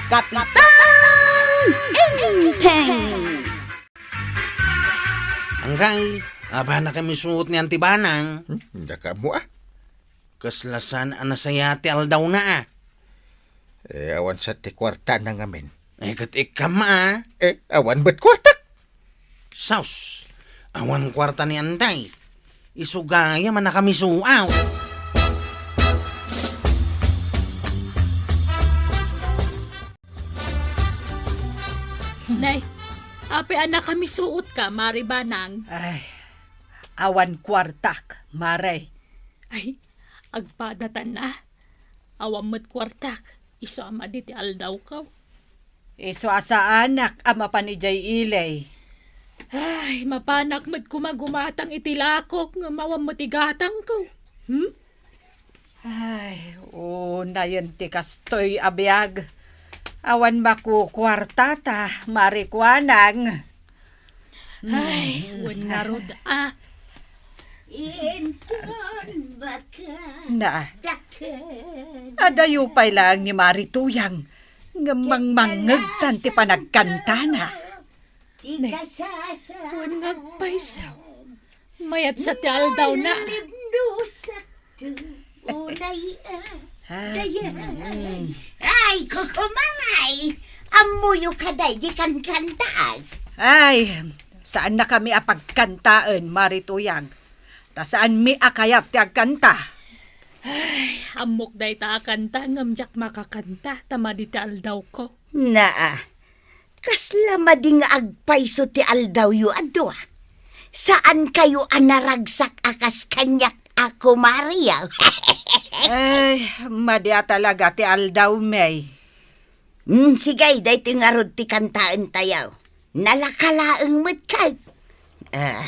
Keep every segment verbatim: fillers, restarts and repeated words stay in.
Kapitan Enteng! Anggail, apay a nakamisuot ni Auntie Banang? Hmm, daka mo, ah. Kasla saan a nasaya ti aldawna, ah. Eh, awan sa ti kuartana ngamin. Eh, ket ikkan, ah. Eh, awan met kuartak. Sus, awan kuarta ni Anday. Isu gayam a nakamisuot. Nay, apay a nakamisuotka, Mari Banang? Ay, awan kuartak, Mare. Ay, agpadatan a. Awan met kuartak, isu a madi ti aldawko. Isu a saanak a mapan idiay ili. Ay, mapanak met koma gumatang iti lakok ngem awan met igatangko. Hmm? Ay, unayen ti kastoy a biag. Awan makukuartata, Mari Kuanang. Ay, wen ngarud, ah. Inton baka Na. Dakel. Adayo pay laeng ni Mari Tuyang ngem mangmangngegtan ti panagkantana. Ti Ne. Kasasa. Wen nga agpayso. Mayat sa ti aldawna. Nalibnusak to. Unay, ah, Ah, dayan. Mm. Ay, kukumaray. Ammoyo ka daydi kankantaak. Ay, saannakami a pagkantaen, Mari Tuyang. Ta saanmi a kayat ti agkanta. Ay, ammok dayta a kanta, ngem diak makakanta, ta madi ti aldawko. Naa, kasla madi nga agpayso ti aldawyo a dua. Saankayo a naragsak a kas kaniak a kumariyo. Ay, madi a talaga ti aldawmi. Mm, sige, daytoy ngarud ti kantaentayo. Nalaka laeng met kay. Ah,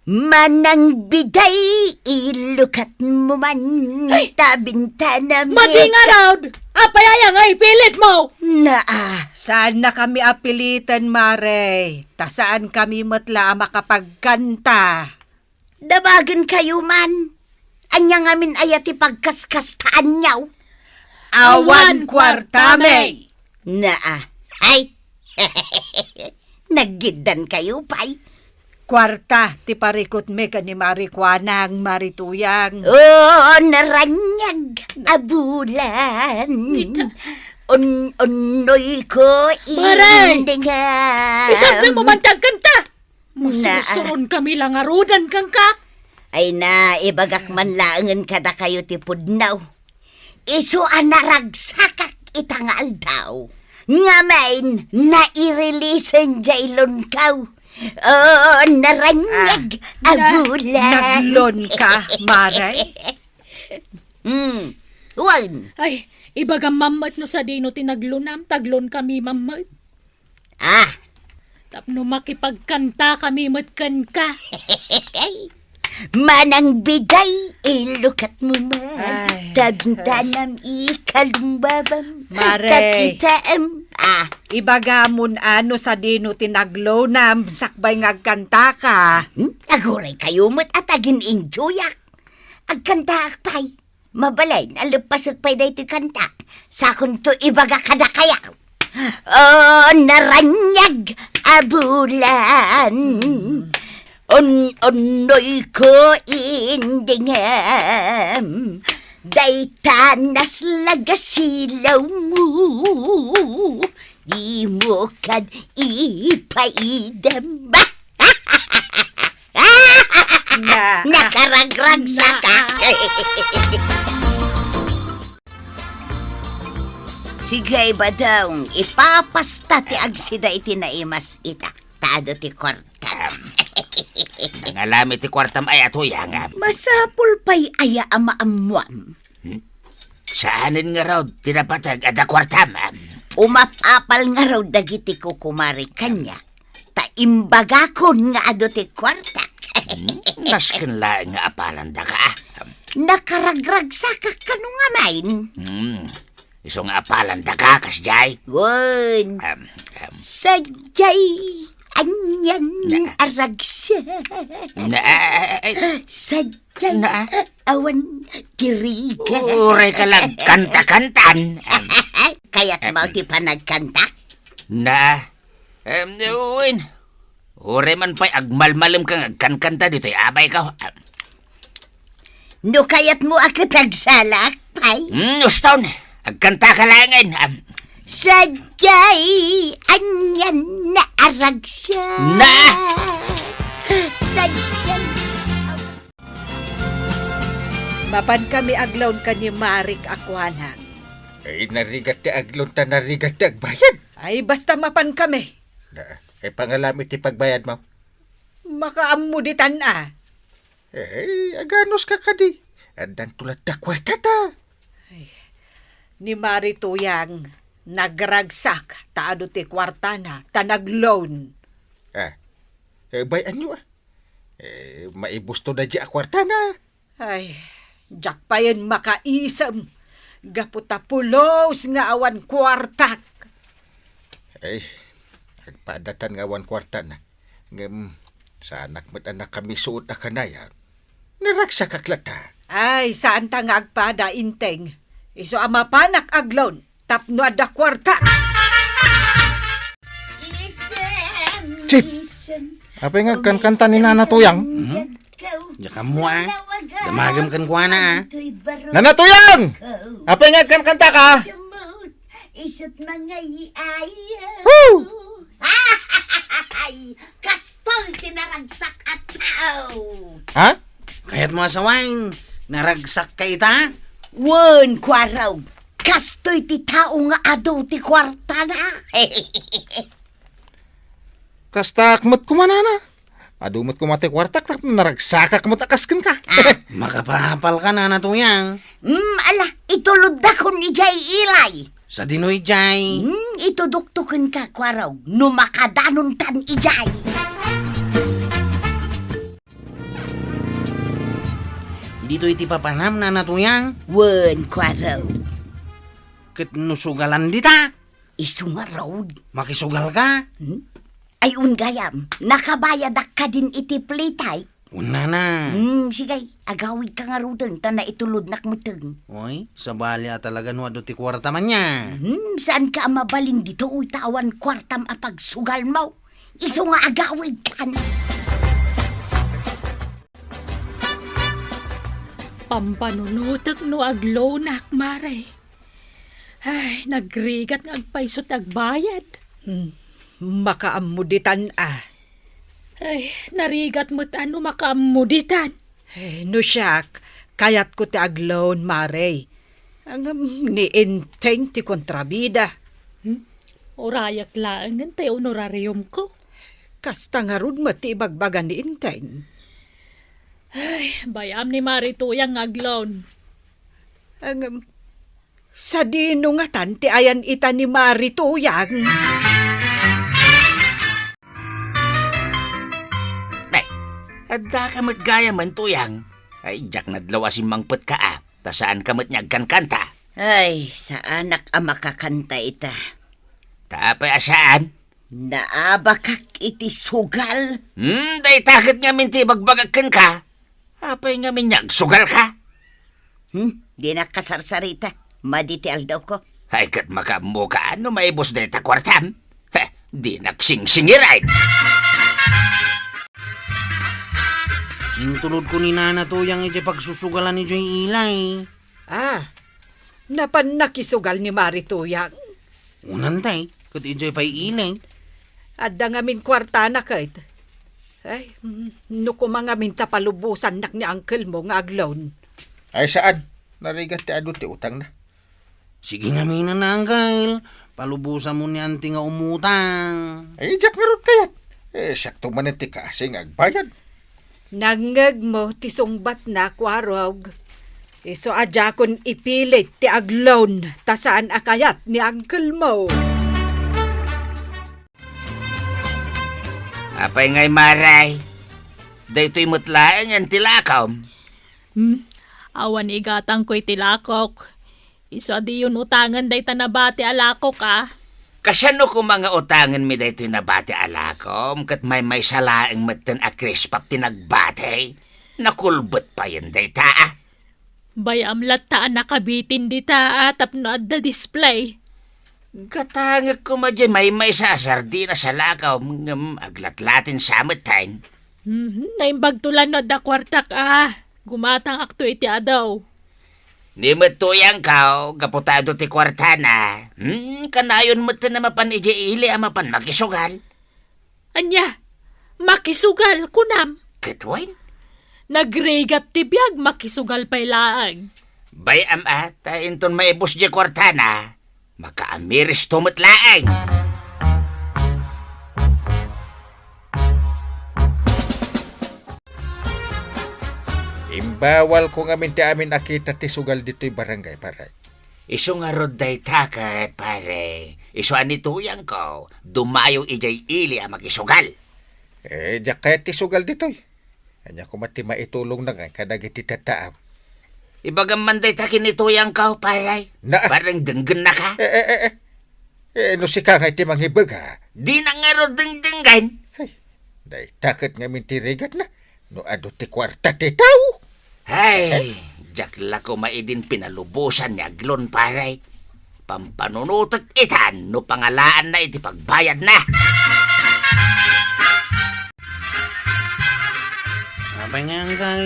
Manang biday, ilukatmo man Ay! Ta bintana Madi nga raod! Apay aya nga ipilitmo? Naa. Saannakami a piliten, Mare. Ta saankami met la a makapagkanta. Dabagenkayo man. Ania ngamin aya ti pagkaskastaanyo? Awan kuartami. Naa. Ay. Naggiddankayo pay. Kuarta ti parikutmi ken ni Mari Kuanang, Mari Tuyang. O, naraniag a bulan. Ita. Un-, unnoyko Mare! Indingan. Isagdem mo man ti agkanta! Na. Masursuron kami la ngaruden kenka. Ay na, ibagak man laengen kadakayo ti pudno. Isu a naragsakak ita nga aldaw. Ngamin, nairilisan jay lonkaw. O, naranyag Ah, a na-, bulan. Naglonka, Mare? Hmm, wen. Ay, ibagam mammet no sadino ti naglonam, ta aglonkami mammet. Ah. Tapno makipagkantakami met kenka. Manang biday, ilukatmo man. Ay. Ta bintanam ikalumbabam. Mare. Kakitaem. Ah. Ibagamon a no sadino ti naglonam sakbay nga agkantaka. Hmm? Aguraykayo met a tagin-enjoyak. Agkantaak pay. Mabalin a leppasek pay daytoy kanta. Sakonto ibaga kadakayo. O, naranyag a bulan. Un-, unnoyko indingem. Dayta naslaga silawmo. Dimo kad ipaidem. Na. Nakaragragsaka. Na. Sige, Badong, ipapasta ti agsida iti naimas ita. Ta adu ti kuarta. Nangalami ti kuartam ay a Tuyang. Masapul pay aya a maammuam? Hmm? Saanen ngarud ti napateg a da kuartam? Umapapal ngarud dagiti kukumari kaniak, ta imbagakon nga adu ti kuartak. Hmm? Nasken laeng nga apalandaka. Nakaragragsakak kano ngamin. Hmm. Isu nga apalandaka, kasdiay? Wen. Em, em. Sadiay anian Na. Aragsa. Na, eh, eh, eh. Sadiay Na. Awan tiriga. Uray ka lang kanta-kantan. Em. Kayat Mao ti panagkanta? Na, em, wen. Uray man pay agmalmalemka nga agkankanta ditoy abayko. No kayatmo a ket agsalak pay? Hmm, uston. Agkantaka laengen. Am, Sadiay, anian na aragsak. Na! Sadiay. Mapan kami aglawn ken ni Marik a kuana. Ay, narigat ti aglawn ta narigat ti agbayad. Ay, basta mapan kami. Na, ay, pangalam iti pagbayadmo. Makaammo ditan a. Ay, aganuska kadi. Addanto latta kuartata. Ay, ni Mari Tuyang, nagragsak ta adu ti kuartana, ta nagloan. Ah, eh, bay-anyo, ah. Eh, maibusto da di a kuartana. Ay, diak payen makaisem. Gapu ta pulos nga awan kuartak. Ay, agpadatan nga awan kuartana. Ngem, saanak met a nakamisuot a kanayon. Naragsakak latta. Ay, saanta nga agpada, Inteng. Isu a mapanak aglawn tapno adda kuarta. Chip! Apay nga agkankanta ni Nana Tuyang? Hmm? Diak ammo, ah. Damagem kenkuana, ah. Nana Tuyang! Apay nga agkankantaka? Isut mangay-ayo. Woo! Ay, kastoy ti naragsak a tao. Ha? Kayatmo a sawen, naragsakka ita? Wen, kuarog. Kastoy ti tao nga adu ti kuartana. Kastaak met koma, Nana. Adu met koma ti kuartak tapno naragsakak met a kas kenka. Ah. Makapapalka, Nana Tuyang. Mm, ala, ituloddakon idiay ilay. Sadino idiay? Mm, itudokto kenka, kuarog, no makadanontan idiay. Ditoy ti papanam, Nana Tuyang? Wen, kuarog. Ket no sugalan dita? Isu ngarud. Makisugalka? Hmm? Ay, un gayam, nakabayadak kadin iti Playtype. Wen, Nana. Hmm, sige, agawidka ngaruden, ta naitulodnak metten. Oy, sabali a talaga no adu ti kuarta man ya. Hmm, saanka a mabalin ditoy ta awan kuartam a pagsugalmo. Isu nga agawidkan. Pampanunotek no agloanak, Mare. Ay, nagrigat nga agpayso ti agbayad. Hmm, makaammo ditan a. Ay, narigat met a no makaammo ditan. Ay, no siak, kayatko ti agloan, Mare. Ngem ni Inteng ti kontrabida. Hmm? Urayak laengen ti honorariumko. Kasta ngarud met ti ibagbaga ni Inteng. Ay, bay-am ni Mare Tuyang nga agloan. Ngem, sadino ngatan ti ayan ita ni Mare Tuyang? Nay, addaka met gayamen, Tuyang. Ay, diak nadlaw a simmangpetka a, ta saanka met nga agkankanta. Ay, saanak a makakanta ita. Ta apay a saan? Naabakak iti sugal. Hmm, dayta ket ngamin ti ibagbagak kenka. Apay ngamin nga agsugalka? Hmm, dinak kasarsarita. Madi ti aldawko. Ay, ket makaammoka no maibus dayta kuartam? Heh, dinak singsingiren. Intulodko ni Nana Tuyang iti pagsusugalan idiay ilay. Ah, napan nakisugal ni Mari Tuyang? Unan tay, ket idiay pay ilay. Adda ngamin kuartana ket. Ay, mm, no koma ngamin ta palubosannak ni uncle mo nga agloan. Ay, saan? Narigat ti adu ti utangna. Sige ngamin a, uncle. Palubosanmo ni auntie nga umutang. Ay, diak ngarud kayat. Eh, siakto manen ti kaasi nga agbayad. Nangngegmo ti sungbatna, kuarog. Isu a diakon ipilit ti agloan ta saan a kayat ni uncle mo. Apay ngay, Mare? Daytoy met laengen ti lakom. Hmm, awan igatangko iti lakok. Isu a diyon utangen dayta nabati a lakok a. Kasano koma nga utangenmi daytoy nabati a lakom ket maymaysa laeng metten a crispap ti nagbati? Nakulbet payen dayta a. Bay-am latta a nakabitin dita a tapno adda display. Gatangek koma diay maymaysa a sardinas a lakaw, ngem aglatlatin sa metten. Hmm, naimbagto lan no adda kuartak a. Gumatangakto iti adu. Ni met tuyangko, gapu ta adu ti kuartana. Hmm, kanayon metten a mapan idiay ili a mapan makisugal. Ania? Makisugal, kunam? Ket wen? Nagrigat ti biag, makisugal pay laeng. Bay-am a, ta inton maibus diay kuartana, makaamiristo met laeng. Imbawalko ngamin ti amin a kita ti sugal ditoy barangay, pare. Isu ngarud dayta ket, pare. Isu a ni tuyangko, dumayo idiay ili a makisugal. Eh, diak kayat ti sugal ditoy. Ania koma ti maitulongna ngay kadagiti tattaam? Ibagam man dayta ken ni tuyangko, pare. Na- Parang denggennaka. Eh, eh, eh, eh. Eh, no sika ngay ti mangibeg, ha? Dinak ngarud dengdenggen. Ay, dayta ket ngamin ti rigatna. No adu ti kuarta ti tao. Hay, diak la koma idin pinalubosan ni Aglon, pare. Pampanunotek itan no pangalaanna iti pagbayadna. Apay ngay, Angkal?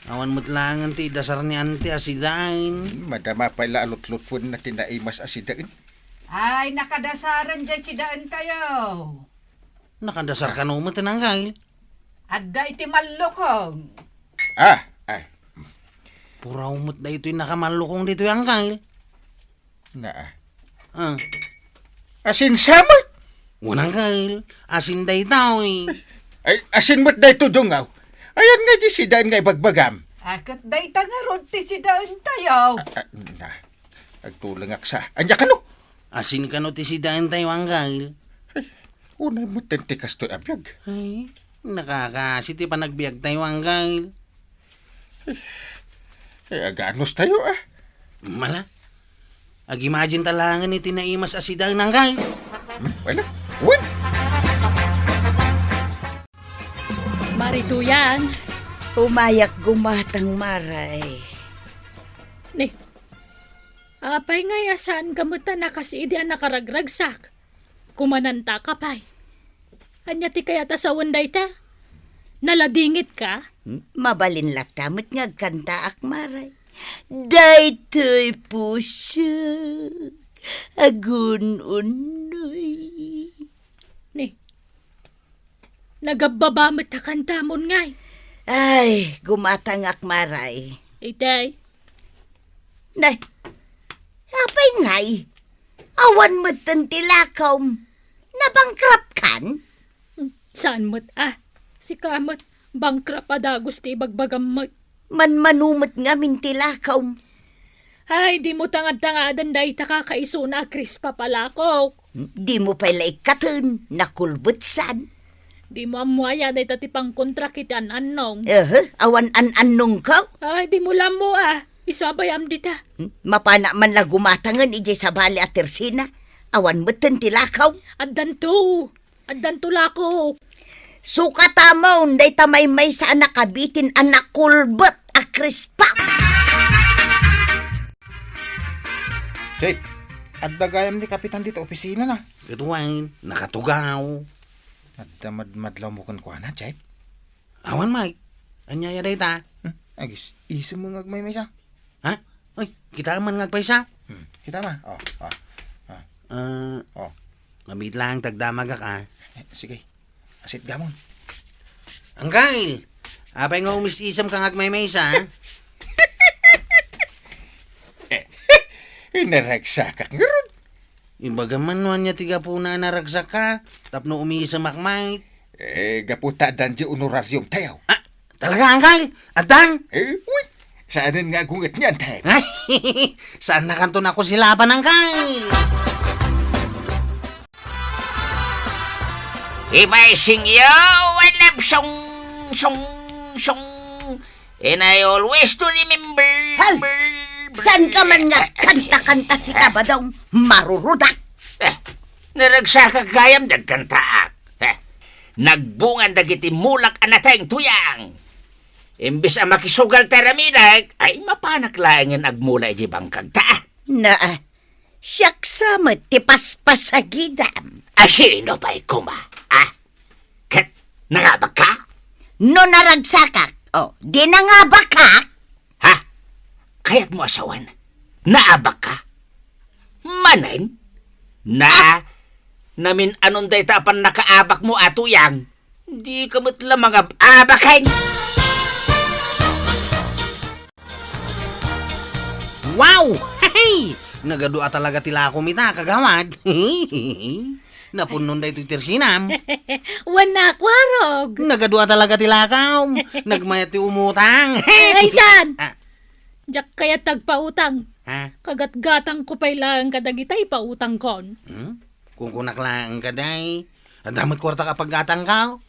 Awan met laengen ti idasar ni Auntie a sidaen. Hmm, madama pay la a lutlutwenna ti naimas a sidaen. Ay, nakadasaren diay sidaentayo. Nakadasar kano met, Angkal? Adda iti mallukong. Ah, ah. Puraw met daytoy nakamallukong ditoy, Angkal. Naa. Ah. Asin sa met? Wen, Angkal. Asin daytoy. Ay, asin met daytoy, dungaw. Ayan nga di sidaen nga ibagbagam. Akat dayta ngarud ti sidaentayo. Ah, ah, na. Agtulengak sa. Ania kano? Asin kano ti sidaentayo, Angkal? Ay, unay metten ti kastoy a biag. Ay, nakakaasi ti panagbiagtayo, Angkal. Ay, aganos tayo, ah. Mala, ag-imagine ta laengen iti naimas a sidaen, Angkal. Hmm, wala. Wen. Mari Tuyang. Umayak gumatang, Maray. Ni, apay ngay a saanka met a nakas idi a nakaragragsak? Kumanantaka pay. Ania ti kayat a sawen dayta? Naladingitka? Hmm? Mabalin latta met nga agkantaak, Maray. Daytoy pusok, agun-unnoy. Ni, nagabbaba met a kantamon ngay. Ay, gumatangak, Maray. Itay. Nay, apay ngay? Awan metten ti lakawm. Nabankrupt kan? Saan met a? Sika met, bankrupt a dagus ti ibagbagam met. Manmano met ngamin ti lakawm. Ay, dimo tangadtangadan dayta kakaisuna a Crispa palakok. Dimo pay la ikkaten, nakulbetsan. Dimo ammo aya dayta ti pangkontrak iti an-annong. Ehe, awan an-annongko? Ay, dimo la ammo a. Isu a bayam dita. Hmm? Mapana man la gumatangen idiay sabali a tersina. Awan metten ti lakaw. Addanto. Addanto lako. Sukatamon dayta maymaysa a nakabitin a nakulbet a Crispa. Chief, adda gayam ni Kapitan dita opisina na. Ket wen, nakatugaw. Adda madmadlaw mo kenkuana, Chief? Awan, Mike. Ania aya dayta? Hmm, agis-isem nga agmaymaysa. Ha? Oy, kita man nga agpaysa. Hmm, kita man. Oh, oh, oh. Ah, Oh. Mabit lang tagdamagak, ah. Eh, sige. Asit gamon. Angkal! Apay nga umis-isem ka nga agmaymaysa, ha? Eh, naragsakak ngarud. Ibaga man no ania ti gapuna a naragsakka, tapno umisemak met. Eh, gapu ta addan di honorarium tayo. Ah, talaga, Angkal? Addan? Eh, uy, saanen nga agunget niyan tayo. Ay, saan na kanto nako si Laban, Angkal? If I sing you a love song, song, song, And I always to remember. Hal! Saan ka man nga kanta-kanta si Kabadong marurudak? Eh, naragsakak gayam dagkantaak. Eh, nagbungan dagiti mulak a nateng tuyang. Imbes a makisugal ta ramidek, ay mapanak laengen agmula iti bangkagta. Naa, Siak sa met ti paspasagidam. A sino pay koma, a? Ket nangabakka? No naragsakak, o, di nangabakka? Ha? Kayatmo a sawen? Naabakka? Manen? Na, namin-anon dayta a pannakaabakmo a tuyang? Dika met la mangab-abaken! Wow! Hey! Nagadu a talaga ti lakom ita, kagawad. Napunnon daytoy tersinam. Wen a, Kuarog. Nagadu a talaga ti lakom. Nagmayat ti umutang. Ay, saan? Ah. Diak kayat agpautang. Ha? Kagatgatangko pay laeng kadagita ipautangkon. Hmm? Kunkunak laeng kadi. Adda met kuartak a paggatangko.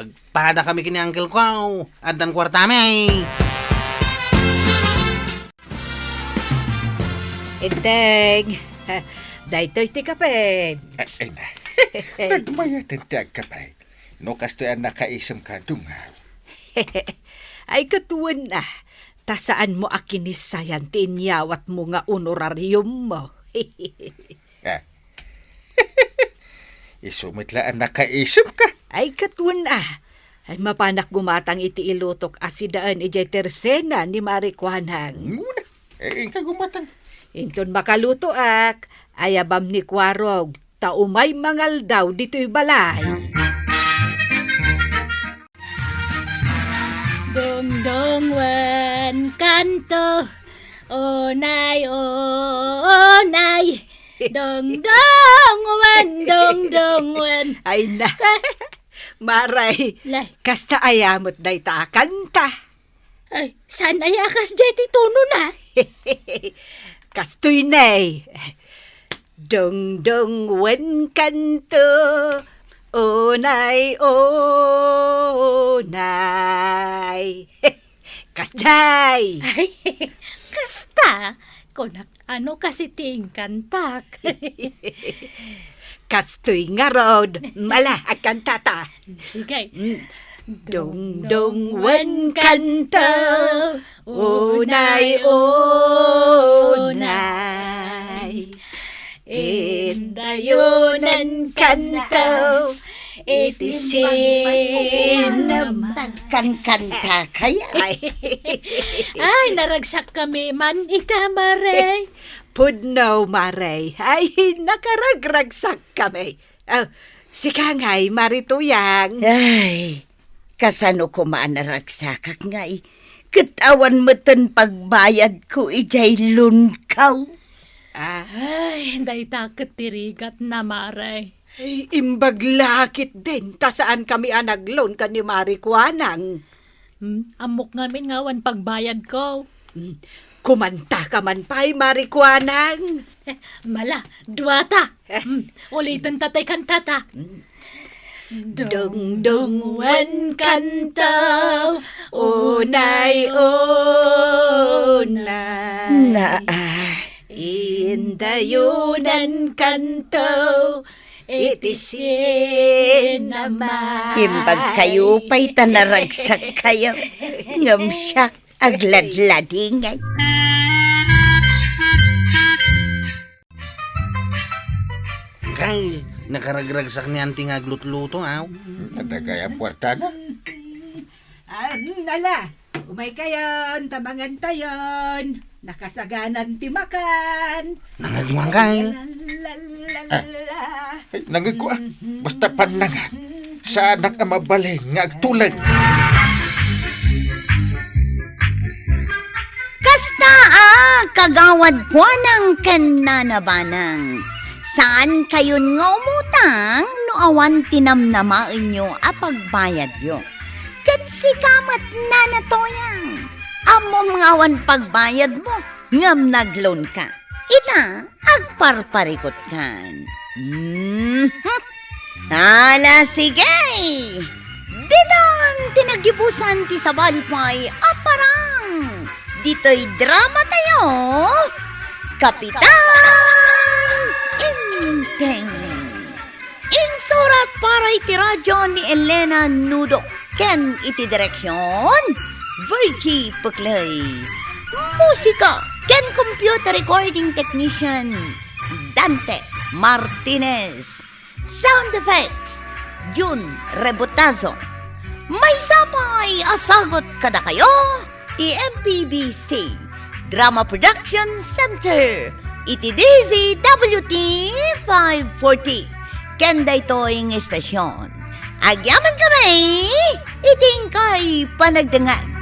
Agpadakami ken ni uncle ko. Addan kuartami. Iteng, daytoy ti kape. Ay, ay na. Nagmayaten ti agkape. No kastoy a nakaisemka, dungaw. Ay, ket wen a, ta saanmo a kinisayan ti inyawatmo nga honorariummo. Ah. Isu met la a nakaisemka. Ay, ket wen a. Ay, mapanak gumatang iti ilutok a sidaen idiay tersena ni Mari Kuanang. Nguna, eh, inka gumatang. Inton makalutoak, ayabam ni Kuarog, ta umay mangaldaw ditoy balay. Dongdong wen kanto, onay, onay. Dongdong wen, dongdong wen. Ay na. Ka- Maray, Lay. Kasta aya met dayta a kanta. Ay, saan aya a kasdiay ti tonona? Kastoy ne. Dongdong wen kanto, onay, onay. Kasdiay! Ay, kasta, kunak, ano kasi ti inkantak? Kastoy ngarud, mala, agkantata. Sige. Mm. Dongdong wen kanto, onay, onay. Indayonan kanto, iti sinam. Kankanta kaya. Ay. Ay, naragsakkami man ita, Mare. Pudno, Mare. Ay, nakaragragsakkami. Ah, sika ngay, Mari Tuyang. Ay, kasano koma a naragsakak ngay? Ket awan metten pagbayadko idiay loanko. Ah. Ay, dayta ket ti rigatna, Mare. Ay, imbag la ketdin, ta saankami a nagloan ken ni Mari Kuanang. Hmm, ammok ngamin nga awan pagbayadko. Hmm, kumantaka man pay, Mari Kuanang. Eh, mala, duata. Hmm, ulitenta tay kantata. Hmm. Dongdong wen kanto, onay, onay. Naa. Indayonan kanto, iti sinam. Imbagkayo pay ta naragsak kayo. Ngem siak, agladladingay. Kay, nakaragragsak ni Auntie nga aglutluto, aw. Tadagay a puerta na. Ah, mm, ala, umay kayon, ta mangan tayon. Nakasaganan ti makan. Nangagmo kay. La, la, la, la. Ay, nangagko, ah. Basta pannangan. Saanak a mabalin nga agtulag. Kasta a, Kagawad Kuanang ken Nana Banang. Saan kayon nga umutang no awan ti namnamaenyo a pagbayadyo. Ket sika met, Nana Toyang, ammom nga awan pagbayadmo, ngem nagloanka. Ita, agparparikutkan. Mhm. Ala, sige! Ditan ti naggibusan ti sabali pay a parang ditoy drama tayo, Kapitan Enteng. Insurat para iti radio ni Elena Nudo ken iti direksyon, Virgie Puclay. Musika ken computer recording technician, Ante Martinez. Sound effects, Jun Rebotazo. Maysa pay a sagut kadakayo ti M P B C Drama Production Center iti D Z W T five forty. Ken daytoy nga istasyon, agyaman kami iti inkay panagdengngeg.